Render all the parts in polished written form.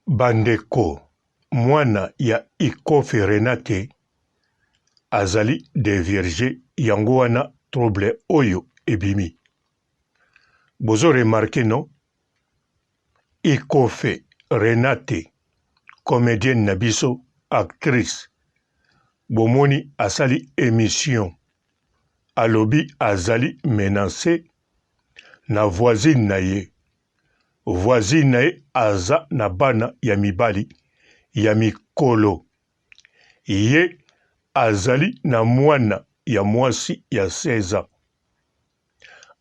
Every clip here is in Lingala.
Bandeko mwana ya Ikofi Renate azali devierge yango wana trouble oyo ebimi. Bozo remarquer non? Ikofe Renate comedienne na biso actrice bomoni asali emission alobi azali menace na voisine na ye Voisine na ye aza na bana ya mibali ya mikolo. Ye azali na mwana ya mwasi ya 16 ans.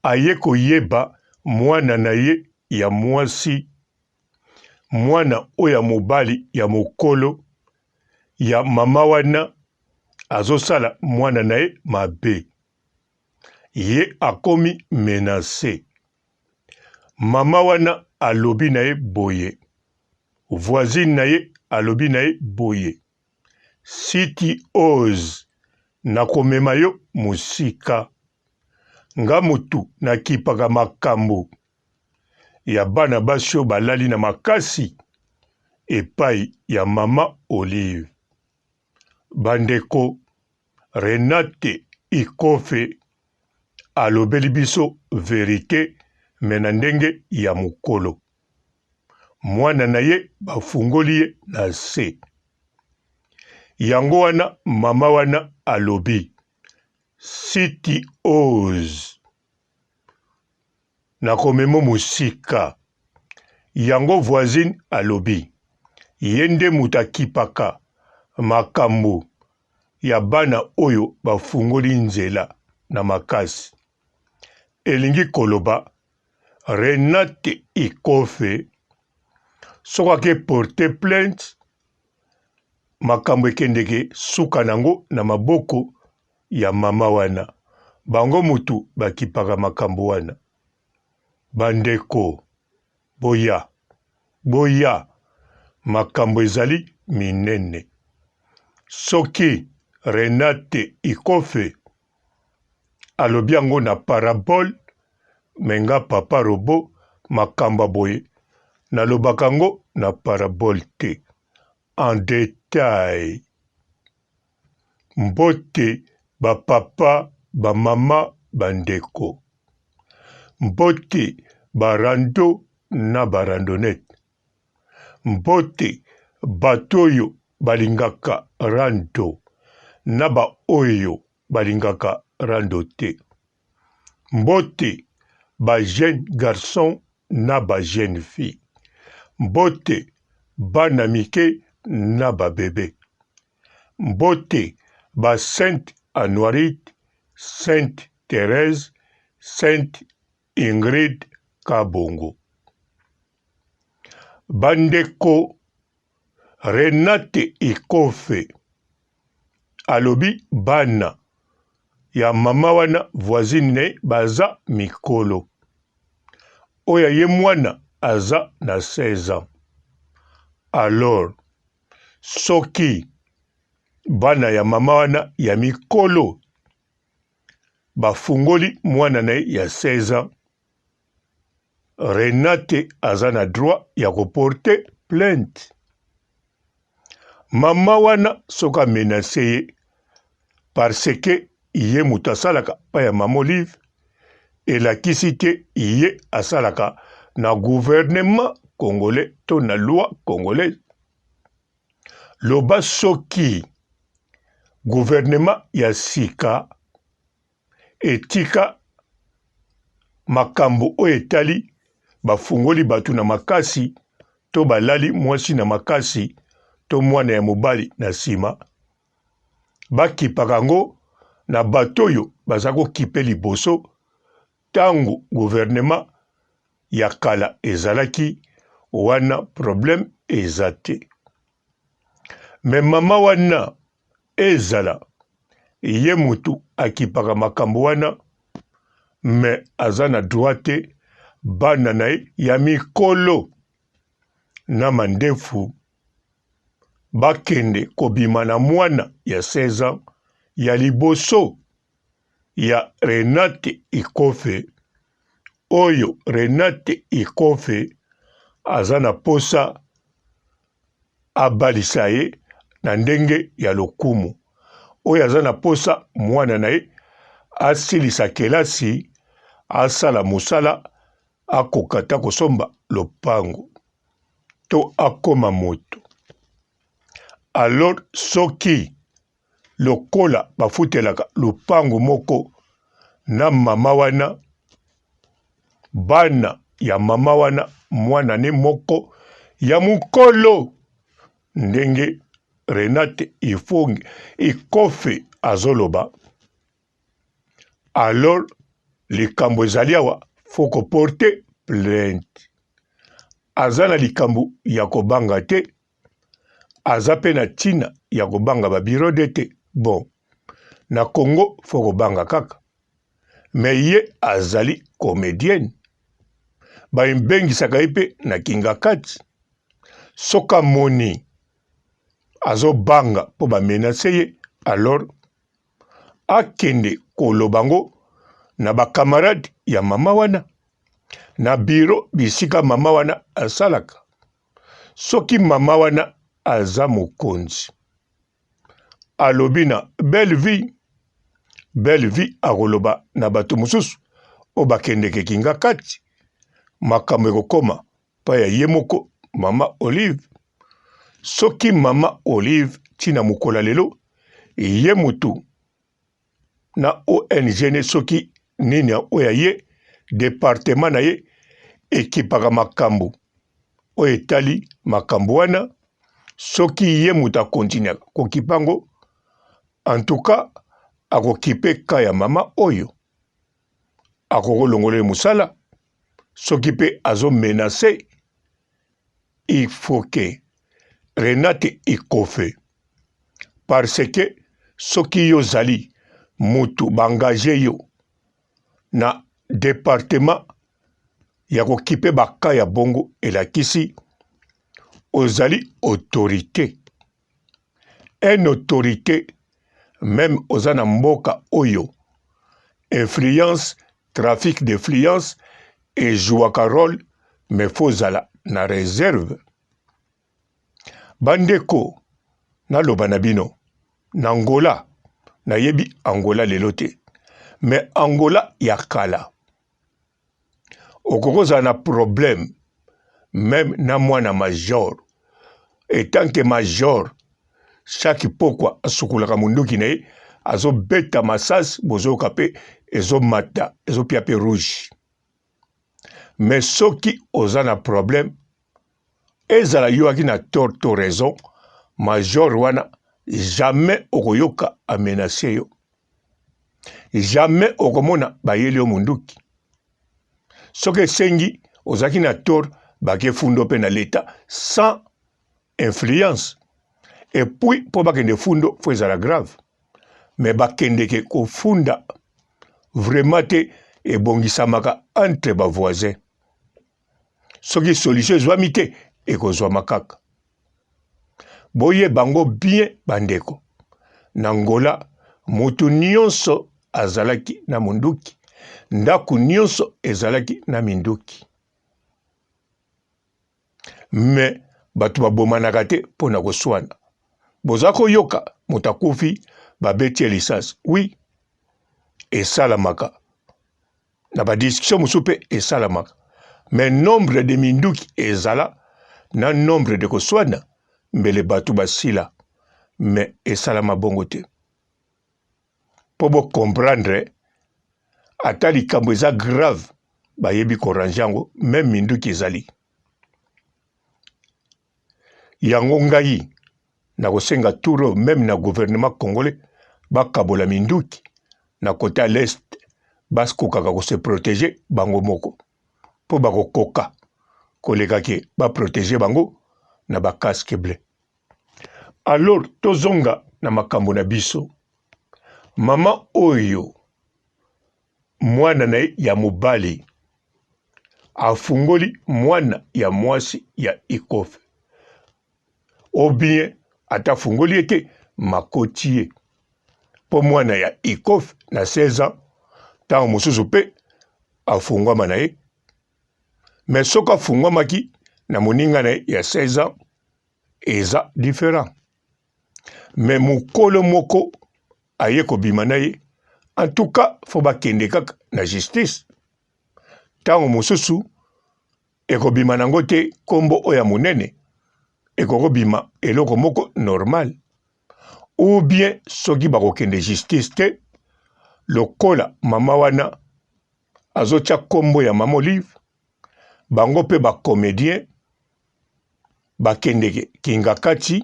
Aye koyeba mwana na ye ya mwasi, mwana oyo ya mobali ya mokolo ya mama wana azosala mwana na ye mabe. Ye akomi menace. Mama wana alobi na ye boye, voisine na ye alobi na ye boye, si tu oses nakomema yo mosika. Nga mutu nakipaka makambo ya bana basi oyo balali na makasi epai ya mama Olive. Bandeko, Renate Ikofe alobeli biso verite mais na ndenge ya mukolo. Mwana na ye bafungoli ye na se. Yango wana mama wana alobi si tu oses nakomemo mosika. Yango voisine alobi ye nde moto akipaka makambo ya bana oyo bafungoli nzela na makasi. Elingi koloba Renate Ikofe soki ake porter plainte makambo ekendeke suka nango na maboko ya mama wana. Bango mutu bakipaka makambo wana. Bandeko boya boya makambo ezali minene. Soki Renate Ikofe alobi yango na parabole mais nga papa robot makambo ya boye nalobaka yango na parabole te en detail. Mbote ba papa, ba mama, ba ndeko. Mbote ba rando na ba randonnette. Mbote bato oyo balingaka rando na ba oyo balingaka rando te. Mbote ba jeunes garçons na ba jeunes filles. Mbote bana mike na ba bebes. Mbote ba Sainte Anuarite, Sainte Therèse, Sainte Ingrid Kabongo. Bandeko Renate Ikofe alobi bana ya mama wana voisine na ye baza mikolo, oyo ya ye mwana aza na 16 ans alors soki bana ya mama wana ya mikolo bafungoli mwana na ye ya 16 ans Renate aza na droit ya ko porter plainte. Mama wana soki a menacer ye parce que ye moto asalaka pa ya mama Olive elakisi te ye asalaka na gouvernement congolais to na loi congolaise. Loba soki gouvernement ya sika etika makambo oyo etali bafungoli bato na makasi to balali mwasi na makasi to mwana ya mobali na nsima, bakipaka yango na bato oyo baza kokipe liboso ntango guvernema ya kala ezalaki wana problème eza te. Mais mama wana ezala ye mutu akipaka makambo wana mais aza na droit te bana na ye ya mikolo na mandefu bakende kobima na mwana ya 16 ans ya liboso ya Renate Ikofe oyo Renate Ikofe aza na posa. abalisa ye na ndenge ya lokumu. Oyo aza na posa mwana na ye asilisa kelasi, asala mosala, akoka ata kosomba lopango to akoma moto. Alors soki lokola bafutelaka lopango moko na mama wana, bana ya mama wana mwana ne moko ya mokolo ndenge Renate Ifonge Ikofe azoloba, alors likambo ezali awa faut ko porter plainte. Aza na likambo ya kobanga te, aza pe na tina ya kobanga ba bureau de te. Bon, na Congo faut kobanga kaka, mais ye azali comedienne, babengisaka ye pe na Kingakati. Soki amoni azobanga po ba menacer ye, alors akende koloba ngo na ba camarade ya mama wana na bureau bisika mama wana asalaka. Soki mama wana aza mokonzi alobi na belle vie, belle vie akoloba na bato mosusu oyo bakendeke Kingakati, makambo ekokoma pa ya ye moko mama Olive. Soki mama Olive ti na mokolo ya lelo ye mutu na ONG ne soki nini oyo ya ye departement na ye ekipaka makambo oyo etali makambo wana, soki ye moto akontinuaka kokipa yango, en tout cas akokipe ka ya mama oyo, akokolongola ye mosala. Soki pe azo menace, il faut que Renate Ikofe, parce que soki yo ozali mutu ba engage yo na departement ya kokipe ba cas ya bongo, elakisi ozali autorite. Un autorite meme oza na mboka oyo influence, trafic d'influence ejouaka role, mais faut ozala na reserve. Bandeko naloba na bino, na Angola, nayebi Angola lelo te, mais Angola ya kala okoki kozala na problème meme na mwana major, etant que major chaque pokwa asukolaka monduki na ye, azobeta masasi, bozoyoka pe ezomata, ezopia pe rouge. Mais soki oza na problème, ezala yo aki na tort to raison, major wana jamais okoyoka amenace yo, jamais okomona bayeli yo munduki. Soki esengi ozalaki na tort, bake fundo pe na l'etat sans influence. Et puis po bakende fundo faut ezala grave, mais bakendeke kofunda vraiment te, ebongisamaka entre ba voisins. Soki solution ezwami te, ekozwama kaka. Boyeba yango bien bandeko, na Angola mutu nionso azalaki na munduki, ndaku nionso ezalaki na minduki. Mais bato babomanaka te mpo na koswana. Boza koyoka moto akufi babeti ye lisasi. Oui, esalamaka. Na ba discussion mosusu mpe esalamaka. Mais nombre de minduki ezala na nombre de koswana mbele bato basila. Mais esalama bongo te. Mpo bo comprendre ata likambo eza grave bayebi ko ranger yango meme minduki ezali. Yango ngai nakosenga tour oyo meme na gouvernement congolais bakabola minduki na cote ya l'est bakokaka ko se proteger bango moko mpo bakokoka koleka ke ba proteger bango na ba casque bleu. Alors tozonga na makambo na biso. Mama oyo mwana na ye ya mobali afungoli mwana ya mwasi ya Ikofe, ou bien ata afungoli ye te, makoti ye mpo mwana ya Ikofe na 16 ans ntango mosusu mpe afungwama na ye, mais soki afungwamaki na moninga na ye ya 16 ans. eza different. Mais mokolo moko aye kobima na ye, en tout cas faut bakende kaka na justice. Ntango mosusu ekobima nango te nkombo oyo ya monene, ekokobima eloko moko normal. Ou bien soki bakokende justice te, lokola mama wana azotia nkombo ya mama Olive, bango mpe ba comedien bakendeke Kingakati,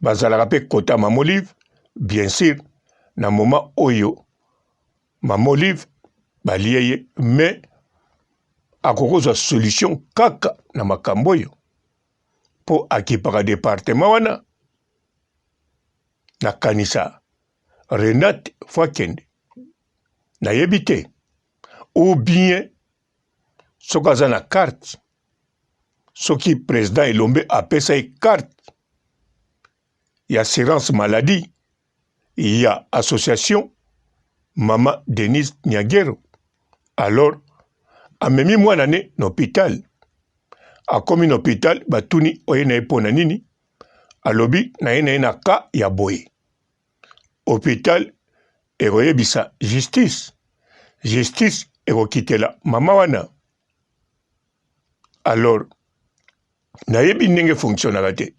bazalaka mpe kota mama Olive, bien sûr na moment oyo mama Olive balie ye, mais akokozwa solution kaka na makambo oyo mpo akipaka departement wana. Nakanisa Renate fo akende, nayebi te, ou bien soki aza na carte, soki president Elombe apesa ye carte ya assurance maladie ya association mama Denise Niagero, alors amemi mwana ne na hôpital. Akomi na hôpital, batuni oye na ye mpo na nini, alobi na ye na ye na cas ya boye. Hôpital ekoyebisa justice, justice ekokitela mama wana. Alors nayebi ndenge fonctionnaka te,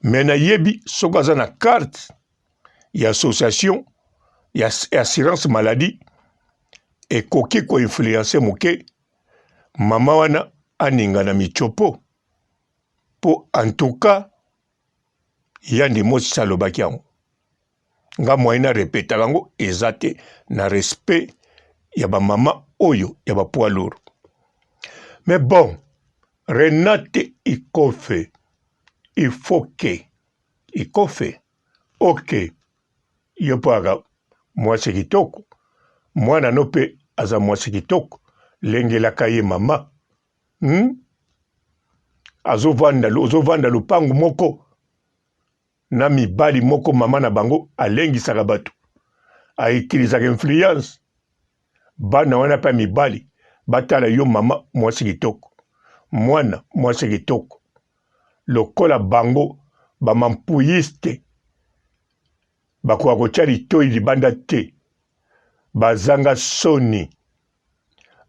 mais nayebi soki aza na carte ya association ya assurance maladie ekoki koinfluence moke mama wana aningana michopo, po en tout cas yandi Mosisa alobaki yango, nga moyen na repetaka yango eza te, na respect ya ba mama oyo ya ba poids lourd. Mais bon, Renate Ikofe, Ifoke, Ikofe, ok, yo mpo aka mwasi kitoko, mwana no mpe aza mwasi kitoko, lengelaka ye mama. Azovanda, ozovanda lopango moko na mibali moko, mama na bango alengisaka bato, autilisaka influence. Bana wana mpe mibali batala yo mama mwasi kitoko, mwana mwasi kitoko, lokola bango ba mampuyiste bakoka kotia litoi libanda te, bazanga soni,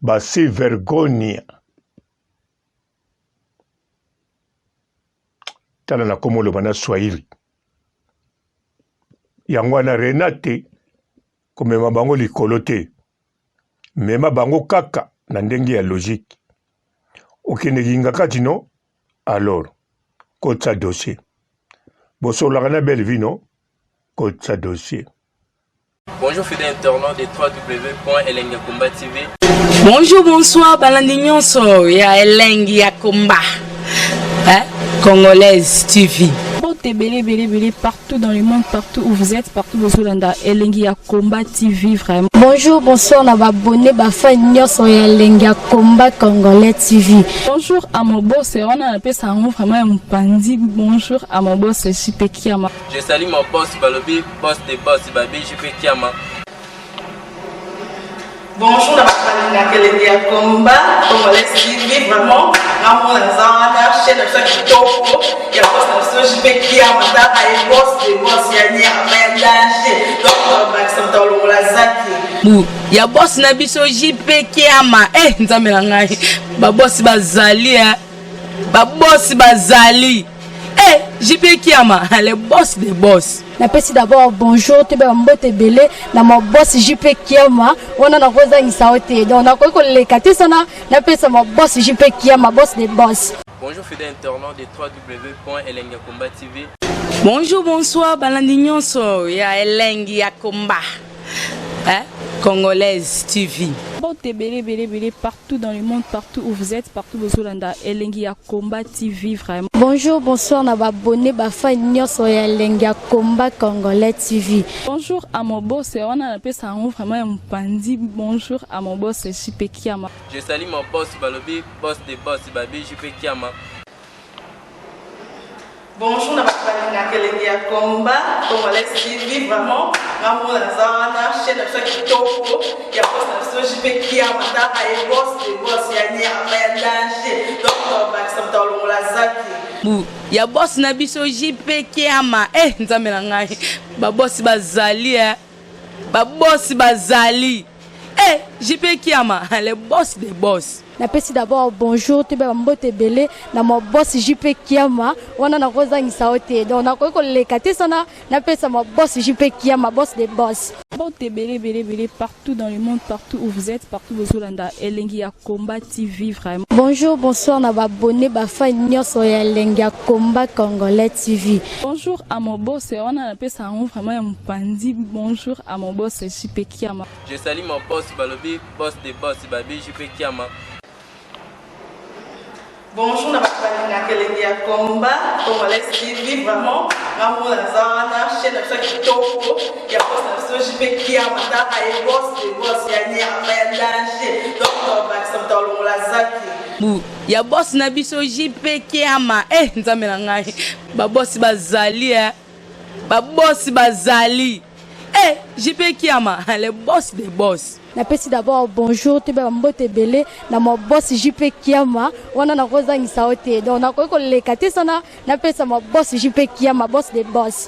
basi vergonia. Tala na komoloba na Swahili yango wana Renate komema bango likolo te, mema bango kaka na ndenge ya logique. Okende Kingakati no, alors kotisa dossier. Bosololaka na Bellevue no, kotisa dossier. Bonjour fidèles internautes de www.elengiyakomba TV. Bonjour, bonsoir, balandi nyonso ya Elengi ya Komba. Hein? Congolaise TV. Mbote ebele ebele ebele partout dans le monde, partout où vous êtes, partout bozolanda Elengi ya Komba TV vraiment. Bonjour, bonsoir na ba abonné ba fan nyonso ya Elengi ya Komba Congolais TV. Bonjour à mon boss, wana napesa yango vraiment ya mopanzi. Bonjour à mon boss JP Kiama. Je salue mon boss balobi boss de boss babi JP Kiama. Bonjour na bato balingaka elengi ya combat congolais TV, vraiment ngamona naza wana chaîne na biso ya kitoko ya boss na biso JP Kiama, tala ye boss de boss ya nyama ya danger, donc bakisa moto alongola zaki bu ya boss na biso JP Kiama. Nzambe na ngai, ba boss bazali, eh. Ba boss bazali. JP Kiama, le boss des boss. Napesi d'abord bonjour toyeba ba mbote ebele na ma boss JP Kiama, wana nakozangisa yo te, donc nakoki koleka te sana napesa ma boss JP Kiama, boss des boss. Bonjour fidèles internautes de www.elengiyakomba TV. Bonjour, bonsoir, balandi nyonso ya Elengi ya Komba. Hein? Congolaise TV. Mbote ebele ebele ebele partout dans le monde, partout où vous êtes, partout bozolanda Elengi ya Komba TV vraiment. Bonjour, bonsoir na ba abonné ba fan nyonso ya Elengi ya Komba Congolais TV. Bonjour à mon boss, wana napesa yango vraiment ya mopanzi. Bonjour à mon boss JP Kiama. Je salue mon boss balobi boss de boss babi JP Kiama. Bonjour na bato balingaka elengi ya combat Congolais TV, vraiment ngamona naza wana chaîne na biso ya kitoko ya boss na biso JP Kiama, tala ye boss de boss ya nyama ya danger, donc bakisa moto alongola zaki. Bu ya boss na biso JP Kiama eh nzambe na ngai ba boss bazali eh ba boss bazali eh JP Kiama le boss des boss. Napesi d'abord bonjour toyeba ba mbote ebele na ma boss JP Kiama wana nakozangisa yo te donc nakoki koleka te sana napesa ma boss JP Kiama boss des boss. Mbote ebele ebele ebele partout dans le monde, partout où vous êtes, partout bozolanda Elengi ya Combat TV vraiment. Bonjour, bonsoir na ba abonné ba fan nyonso ya Elengi ya Combat Congolais TV. Bonjour à mon boss, wana napesa yango vraiment ya mopanzi. Bonjour à mon boss JP Kiama. Je salue mon boss balobi boss de boss babi JP Kiama. Bonjour na bato balingaka elengi ya combat congolais TV vraiment ngamona naza wana chaîne na biso ya kitoko ya boss na biso JP Kiama taka ye boss de boss ya nyama ya danger donc tobakisa moto alongola zaki Bu ya boss na biso JP Kiama eh nzambe na ngai ba boss bazali eh ba boss bazali eh JP Kiama le boss des boss. Napesi d'abord bonjour toyeba ba mbote ebele na ma boss JP Kiama wana nakozangisa yo te donc nakoki koleka te sana napesa ma boss JP Kiama boss des boss.